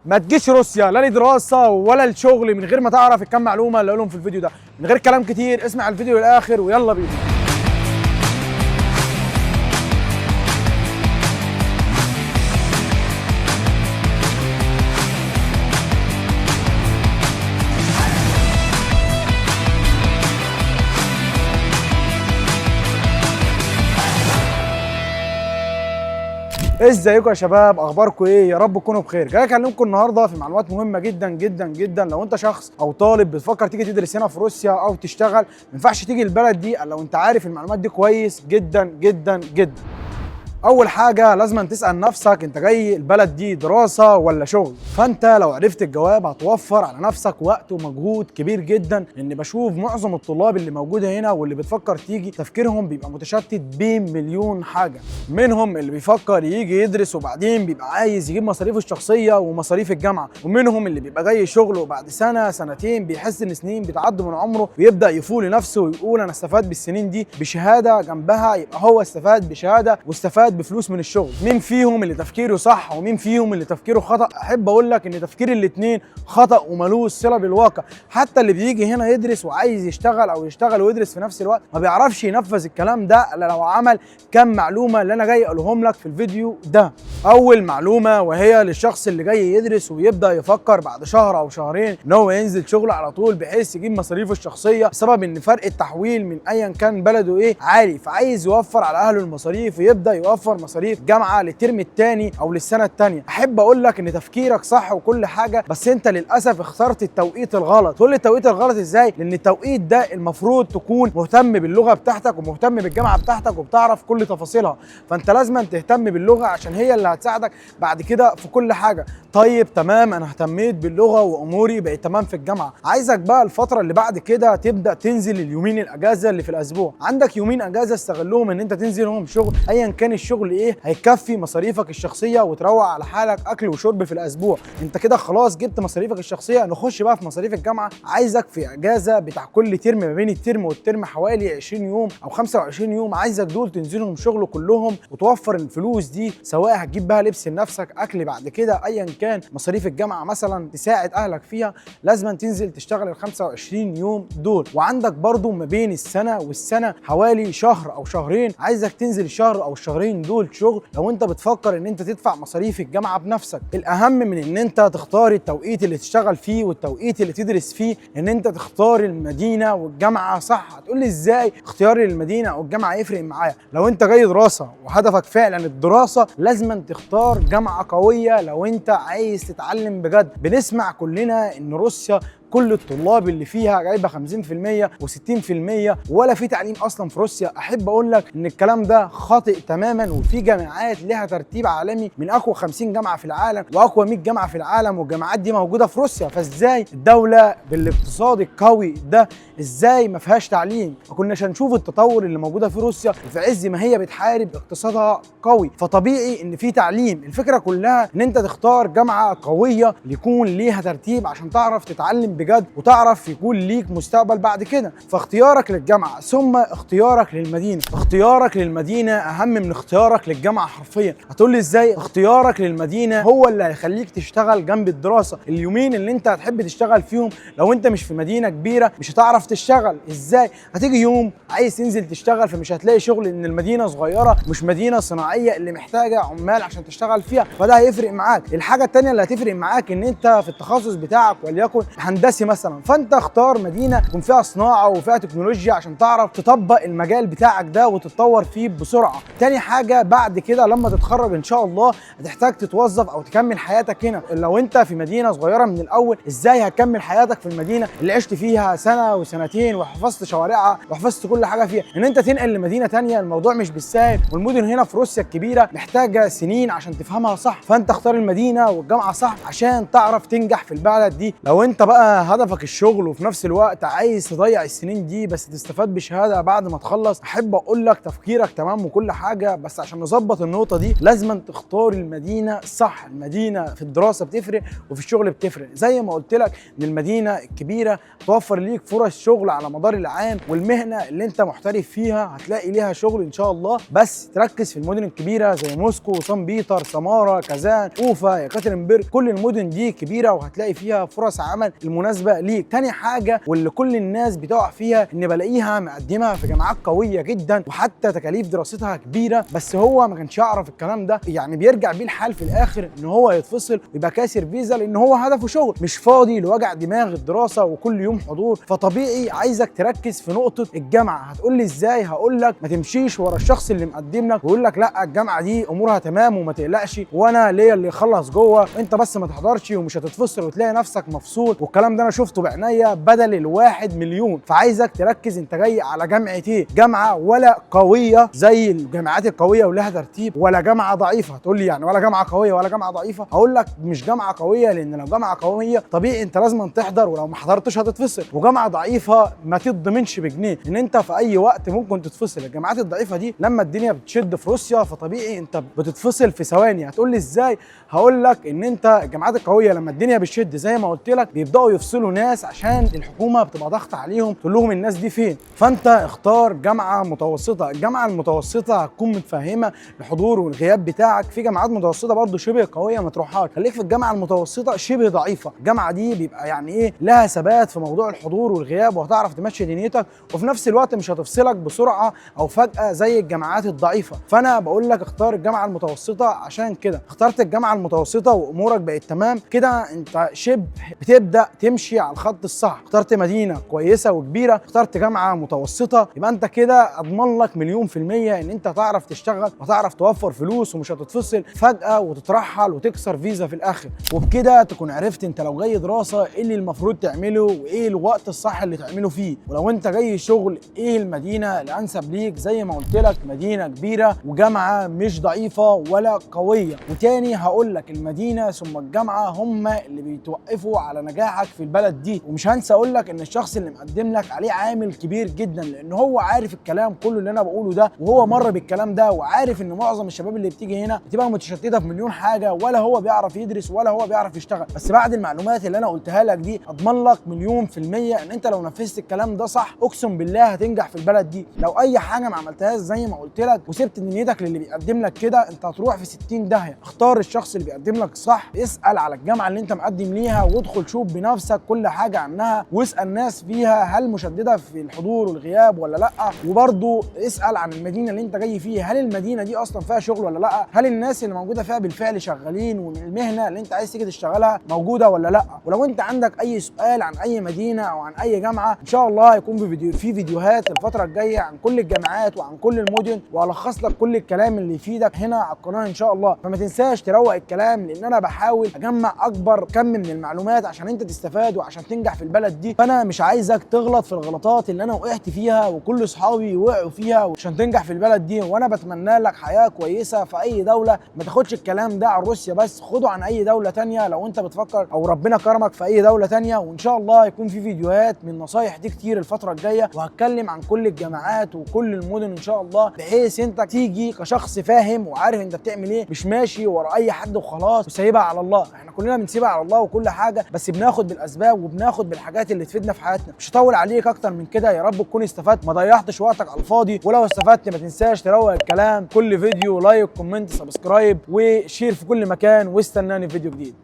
ما تجيش روسيا لا لدراسة ولا لشغل من غير ما تعرف الكام معلومة اللي اقولهم في الفيديو ده. من غير كلام كتير اسمع الفيديو للاخر ويلا بينا. ازيكم يا شباب، اخباركم ايه؟ يا رب تكونوا بخير. جاي اكلمكم النهارده في معلومات مهمة جدا جدا جدا. لو انت شخص او طالب بتفكر تيجي تدرس هنا في روسيا او تشتغل، ما ينفعش تيجي البلد دي الا لو انت عارف المعلومات دي كويس جدا جدا جدا. اول حاجة لازم تسال نفسك، انت جاي البلد دي دراسة ولا شغل؟ فانت لو عرفت الجواب هتوفر على نفسك وقت ومجهود كبير جدا، لان بشوف معظم الطلاب اللي موجودة هنا واللي بتفكر تيجي تفكيرهم بيبقى متشتت بين مليون حاجة. منهم اللي بيفكر يجي يدرس وبعدين بيبقى عايز يجيب مصاريفه الشخصية ومصاريف الجامعة، ومنهم اللي بيبقى جاي شغل وبعد سنة سنتين بيحس ان سنين بتعدي من عمره ويبدا يفوق لنفسه ويقول انا استفاد بالسنين دي بشهادة جنبها، يبقى هو استفاد بشهادة واستفاد بفلوس من الشغل. مين فيهم اللي تفكيره صح ومين فيهم اللي تفكيره خطأ؟ احب اقول لك ان تفكير الاثنين خطأ وملوش صلة بالواقع. حتى اللي بيجي هنا يدرس وعايز يشتغل او يشتغل ويدرس في نفس الوقت ما بيعرفش ينفذ الكلام ده الا لو عمل كم معلومة اللي انا جاي اقولهم لك في الفيديو ده. اول معلومة وهي للشخص اللي جاي يدرس ويبدأ يفكر بعد شهر او شهرين ان هو ينزل شغل على طول بحيث يجيب مصاريفه الشخصية، بسبب ان فرق التحويل من ايا كان بلده ايه عالي، فعايز يوفر على اهله المصاريف ويبدأ يوفر مصاريف جامعه للترم الثاني او للسنة الثانية. احب اقول لك ان تفكيرك صح وكل حاجة، بس انت للاسف اخترت التوقيت الغلط. تقول لي التوقيت الغلط ازاي؟ لان التوقيت ده المفروض تكون مهتم باللغة بتاعتك ومهتم بالجامعة بتاعتك وبتعرف كل تفاصيلها، فانت لازم تهتم باللغة عشان هي اللي هتساعدك بعد كده في كل حاجة. طيب تمام، انا اهتميت باللغة واموري بقت تمام في الجامعة. عايزك بقى الفترة اللي بعد كده تبدا تنزل اليومين الاجازة اللي في الاسبوع. عندك يومين اجازه استغلهم ان انت تنزلهم شغل، ايا كان الشغل ايه هيكفي مصاريفك الشخصية وتروق على حالك اكل وشرب في الاسبوع. انت كده خلاص جبت مصاريفك الشخصية. نخش بقى في مصاريف الجامعة. عايزك في اجازه بتاع كل ترم، ما بين الترم والترم حوالي 20 يوم او 25 يوم، عايزك دول تنزلهم شغل كلهم وتوفر الفلوس دي، سواء هتجيب بقى لبس لنفسك، اكل بعد كده، ايا كان مصاريف الجامعة مثلا تساعد اهلك فيها، لازم تنزل تشتغل ال 25 يوم دول. وعندك برضو ما بين السنة والسنة حوالي شهر او شهرين، عايزك تنزل شهر او شهرين دول شغل لو انت بتفكر ان انت تدفع مصاريف الجامعة بنفسك. الاهم من ان انت تختار التوقيت اللي تشتغل فيه والتوقيت اللي تدرس فيه، ان انت تختار المدينة والجامعة صح. هتقول لي ازاي اختياري للمدينة او الجامعة يفرق معايا؟ لو انت جاي دراسة وهدفك فعلا الدراسة، لازم تختار جامعه قوية لو انت عايز تتعلم بجد. بنسمع كلنا ان روسيا كل الطلاب اللي فيها جايبه 50% و60% ولا في تعليم اصلا في روسيا. احب اقول لك ان الكلام ده خاطئ تماما، وفي جامعات لها ترتيب عالمي من اقوى 50 جامعه في العالم واقوى 100 جامعه في العالم، والجامعات دي موجودة في روسيا. فازاي الدولة بالاقتصاد القوي ده ازاي ما فيهاش تعليم؟ ما كناش هنشوف التطور اللي موجودة في روسيا في عز ما هي بتحارب اقتصادها قوي، فطبيعي ان في تعليم. الفكرة كلها ان انت تختار جامعه قوية يكون ليها ترتيب عشان تعرف تتعلم بجد وتعرف يكون ليك مستقبل بعد كده. فاختيارك للجامعة ثم اختيارك للمدينة. اختيارك للمدينة اهم من اختيارك للجامعة حرفيا. هتقول لي ازاي؟ اختيارك للمدينة هو اللي هيخليك تشتغل جنب الدراسة. اليومين اللي انت هتحب تشتغل فيهم لو انت مش في مدينة كبيرة مش هتعرف تشتغل. ازاي؟ هتيجي يوم عايز تنزل تشتغل فمش هتلاقي شغل، ان المدينة صغيرة مش مدينة صناعية اللي محتاجه عمال عشان تشتغل فيها، فده هيفرق معاك. الحاجة الثانية اللي هتفرق معاك ان انت في التخصص بتاعك وليكن هندسي مثلا، فانت اختار مدينة يكون فيها صناعة وفيها تكنولوجيا عشان تعرف تطبق المجال بتاعك ده وتتطور فيه بسرعة. تاني حاجة بعد كده لما تتخرج ان شاء الله هتحتاج تتوظف او تكمل حياتك هنا. لو انت في مدينة صغيرة من الاول، ازاي هتكمل حياتك في المدينة اللي عشت فيها سنة وسنتين وحفظت شوارعها وحفظت كل حاجة فيها؟ ان انت تنقل لمدينة تانية الموضوع مش بالسهل، والمدن هنا في روسيا الكبيرة محتاجه سنين عشان تفهمها صح. فانت اختار المدينة والجامعة صح عشان تعرف تنجح في البلد دي. لو انت بقى هدفك الشغل وفي نفس الوقت عايز تضيع السنين دي بس تستفاد بشهادة بعد ما تخلص، احب اقول لك تفكيرك تمام وكل حاجه، بس عشان نظبط النقطة دي لازم تختار المدينة صح. المدينة في الدراسة بتفرق وفي الشغل بتفرق. زي ما قلت لك ان المدينة الكبيرة توفر ليك فرص شغل على مدار العام، والمهنه اللي انت محترف فيها هتلاقي ليها شغل ان شاء الله. بس تركز في المدن الكبيرة زي موسكو، سان بيتر، سمارة، كازان، اوفا، يكاترينبرج، كل المدن دي كبيرة وهتلاقي فيها فرص عمل المناسبة ليك. تاني حاجة واللي كل الناس بتقع فيها، ان بلاقيها مقدمه في جامعات قوية جدا وحتى تكاليف دراستها كبيرة، بس هو ما كانش يعرف الكلام ده، يعني بيرجع بيه الحال في الاخر ان هو يتفصل ويبقى كاسر فيزا، لان هو هدفه شغل مش فاضي لوجع دماغ الدراسة وكل يوم حضور. فطبيعي عايزك تركز في نقطة الجامعة. هتقول لي ازاي؟ هقول لك ما تمشيش ورا الشخص اللي مقدم لك ويقول لك لا الجامعة دي امورها تمام وما تقلقش وانا ليا اللي يخلص جوه، انت بس ما تحضرش ومش هتتفصل وتلاقي نفسك مفصول. والكلام ده انا شفته بعينيا بدل الواحد مليون. فعايزك تركز انت جاي على جامعه ايه، جامعه ولا قوية زي الجامعات القوية ولها ترتيب، ولا جامعه ضعيفة. تقول لي يعني ولا جامعه قوية ولا جامعه ضعيفة؟ هقول لك مش جامعه قوية، لان لو جامعه قوية طبيعي انت لازم تحضر ولو ما حضرتش هتتفصل، وجامعة ضعيفة ما تضمنش بجنيه ان انت في اي وقت ممكن تتفصل. الجامعات الضعيفة دي لما الدنيا بتشد في روسيا فطبيعي انت بتتفصل في ثواني. هتقول لي ازاي؟ هقول لك ان انت الجامعات القوية لما الدنيا بتشد زي ما قلت لك بيبداوا يفصلوا ناس عشان الحكومة بتبقى ضغط عليهم تقول لهم الناس دي فين. فانت اختار جامعه متوسطه. الجامعة المتوسطة هتكون متفهمه الحضور والغياب بتاعك. في جامعات متوسطه برضو شبه قوية ما تروحهاش، خليك في الجامعة المتوسطة شبه ضعيفة. الجامعة دي بيبقى يعني ايه لها ثبات في موضوع الحضور والغياب وهتعرف تمشي دنيتك، وفي نفس الوقت مش هتفصلك بسرعة او فجاة زي الجامعات الضعيفة. فانا بقول لك اختار الجامعة المتوسطة. عشان كده اخترت الجامعة المتوسطة وامورك بقت تمام كده، انت شبه بتبدا تمشي على الخط الصح. اخترت مدينة كويسة وكبيره، اخترت جامعه متوسطه، يبقى انت كده اضمن لك 1,000,000% ان انت تعرف تشتغل وتعرف توفر فلوس ومش هتتفصل فجاة وتترحل وتكسر فيزا في الاخر. وبكده تكون عرفت انت لو جاي دراسة ايه اللي المفروض تعمله وايه الوقت الصح اللي تعمله فيه، ولو انت جاي شغل ايه المدينة الانسب ليك. زي ما قلت لك مدينة كبيرة وجامعة مش ضعيفة ولا قوية. وتاني هقول لك المدينة ثم الجامعة هم اللي بيتوقفوا على نجاحك في البلد دي. ومش هنسى اقول لك ان الشخص اللي مقدم لك عليه عامل كبير جدا، لان هو عارف الكلام كله اللي انا بقوله ده، وهو مر بالكلام ده، وعارف ان معظم الشباب اللي بتيجي هنا بتبقى متشتته في مليون حاجة، ولا هو بيعرف يدرس ولا هو بيعرف يشتغل. بس بعد المعلومات اللي انا قلتها لك دي اضمن لك 1,000,000% ان انت لو نفذت الكلام ده صح اقسم بالله هتنجح في البلد دي. لو اي حاجة ما عملتهاش زي ما قلت لك وسبت نيتك للي بيقدم لك كده، انت هتروح في 60 داهية. اختار الشخص اللي بيقدم لك صح، اسال على الجامعة اللي انت مقدم ليها، وادخل شوف بنفسك كل حاجة عنها، واسال ناس فيها هل مشددة في الحضور والغياب ولا لا. وبرده اسال عن المدينة اللي انت جاي فيها، هل المدينة دي اصلا فيها شغل ولا لا، هل الناس اللي موجودة فيها بالفعل شغالين، والمهنه اللي انت عايز تيجي تشتغلها موجودة ولا لا. ولو انت عندك اي سؤال عن اي مدينة او عن اي جامعه، ان شاء الله هيكون في فيديوهات الفترة الجاية عن كل الجامعات وعن كل المدن، والخص لك كل الكلام اللي يفيدك هنا على القناة ان شاء الله. فما تنساش تروق الكلام، لان انا بحاول اجمع اكبر كم من المعلومات عشان انت تستفاد وعشان تنجح في البلد دي. فانا مش عايزك تغلط في الغلطات اللي انا وقعت فيها وكل اصحابي وقعوا فيها عشان تنجح في البلد دي. وانا بتمنى لك حياة كويسة في اي دولة. ما تاخدش الكلام ده عن روسيا بس، خده عن اي دولة تانية لو انت بتفكر او ربنا كرمك في اي دولة تانية. وان شاء الله يكون في فيديوهات من النصايح دي كتير الفترة الجاية، وهتكلم عن كل الجامعات وكل المدن ان شاء الله، بحيث انت تيجي كشخص فاهم وعارف انت بتعمل ايه، مش ماشي ورا اي حد وخلاص وسايبها على الله. احنا كلنا بنسيبها على الله وكل حاجة، بس بناخد بالاسباب وبناخد بالحاجات اللي تفيدنا في حياتنا. مش هطول عليك اكتر من كده، يا رب تكون استفدت، ما ضيعتش وقتك على الفاضي. ولو استفدت ما تنساش تروق الكلام، كل فيديو like comment subscribe و share في كل مكان، واستناني في فيديو جديد.